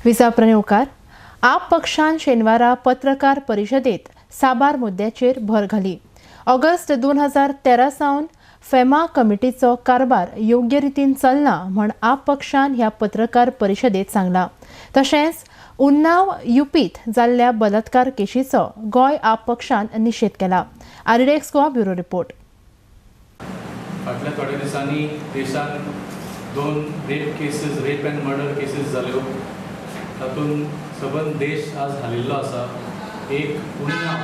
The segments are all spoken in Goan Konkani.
विजा प्रणेवकार. आप पक्षान शेनवारा पत्रकार परिशदेत साबार मुद्द्याचेर भर घाली. ऑगस्ट 2013 सावन फेमा कमिटीचो कारभार योग्य रितीन चलना म्हण आप पक्षान ह्या पत्रकार परिशदेत सांगला. तशेंच उन्नाव युपीत जाल्ल्या बलात्कार केशीचो गोंय आप पक्षान निशेध केला. RDX Goa bureau report. फाटल्या थोड्या दिसांनी देशांत 2 rape cases, rape and murder cases जाल्यो. तातूंत सबंद देश आज हालिल्लो आसा. एक उन्नाव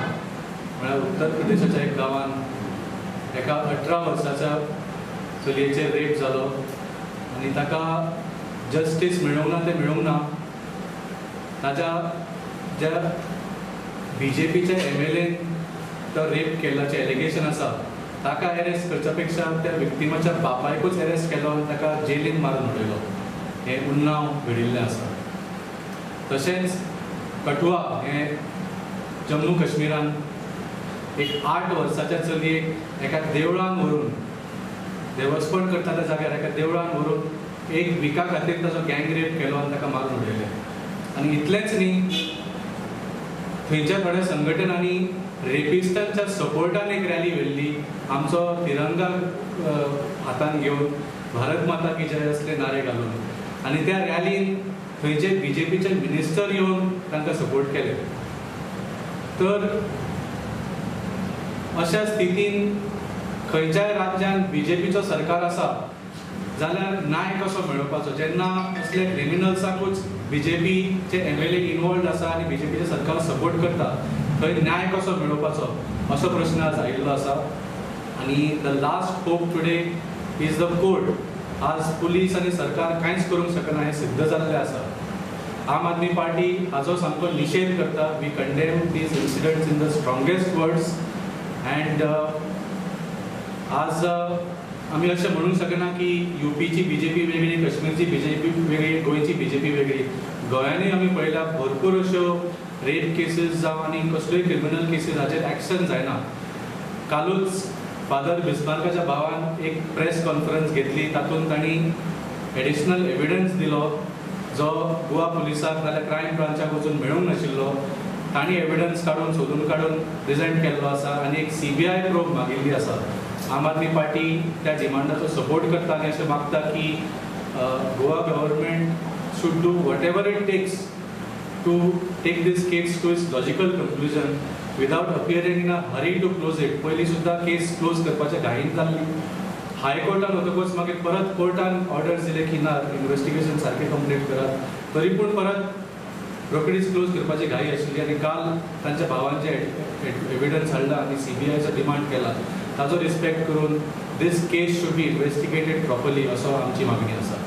म्हळ्यार उत्तर प्रदेशाच्या एक गांवांत एका 18 वर्साच्या चलयेचेर रेप जालो आनी ताका जस्टीस मेळूंक ना तें मेळूंक ना. ताच्या ज्या बीजेपीच्या MLA तो रेप केल्ल्याचें एलिगेशन आसा ताका एरेस्ट करच्या पेक्षा त्या विक्टिमाच्या बापायकूच एरेस्ट केलो आनी ताका जेलीन मारून उडयलो. हें उन्नाव घडिल्लें आसा. तशेंच कठुआ हें जम्मू काश्मीरान एक 8 वर्साच्या चलयेक एका देवळान व्हरून, देवस्पण करता त्या जाग्यार एका देवळान व्हरून एक विका खातीर ताचो गँग रेप केलो आनी ताका मारून उडयलें. आनी इतलेंच न्ही, थंयच्या थोड्या संघटनांनी रेपिस्टांच्या सपोर्टान एक रॅली व्हेल्ली, आमचो तिरंगा हातान घेवन भारत माता की जय असले नारे घालून, आनी त्या रॅलीन थंयचे बीजेपीचे मिनिस्टर येवन तांकां सपोर्ट केले. तर अशा स्थितीन खंयच्याय राज्यान बीजेपीचो सरकार आसा जाल्यार न्याय कसो मेळोवपाचो, जेन्ना असले क्रिमिनल्साकूच बीजेपीचे MLA involved आसा आनी बीजेपीचें सरकार सपोर्ट करता, थंय न्याय कसो मेळोवपाचो असो प्रश्न आज आयिल्लो आसा. आनी the last hope today is the court. आज पुलीस आनी सरकार कांयच करूंक शकना हें सिद्ध जाल्लें आसा. आम आदमी पार्टी हाचो सामको निशेध करता. We condemn these incidents in the strongest words. And आज आमी अशें म्हणूंक शकना की युपीची बीजेपी वेगळी, काश्मीरची बीजेपी वेगळी, गोंयची बीजेपी वेगळी. गोंयांनी आमी पळयला भरपूर अश्यो रेप केसीस जावं आनी कसल्योय क्रिमिनल केसीस हाचेर एक्शन जायना. कालूच फादर बिस्मार्काच्या भावान एक प्रेस कॉन्फरन्स घेतली, तातूंत तांणी एडिशनल एविडन्स दिलो जो गोवा पुलिसाक नाल्यार क्रायम ब्रांचाक वचून मेळूंक नाशिल्लो. तांणी एविडन्स काडून सोदून काडून प्रेजेंट केल्लो आसा आनी एक CBI probe मागिल्ली आसा. आम आदमी पार्टी त्या डिमांडाचो सपोर्ट करता आनी अशें मागता की Goa government should do whatever it takes to take this case to its logical conclusion without appearing in a hurry to close it. पयलीं सुद्दां केस क्लोज करपाच्या घाईन जाल्ली. हायकोर्टान वतकूच मागीर परत कोर्टान ऑर्डर्स दिले की ना, इन्वेस्टिगेशन सारकें कंप्लीट करात, तरी पूण परत रोखडीच क्लोज करपाची घाई आशिल्ली. आनी काल तांच्या भावान जे एविडन्स हाडला आनी CBIचो डिमांड केला ताचो रिस्पेक्ट करून this case should be investigated properly असो आमची मागणी आसा.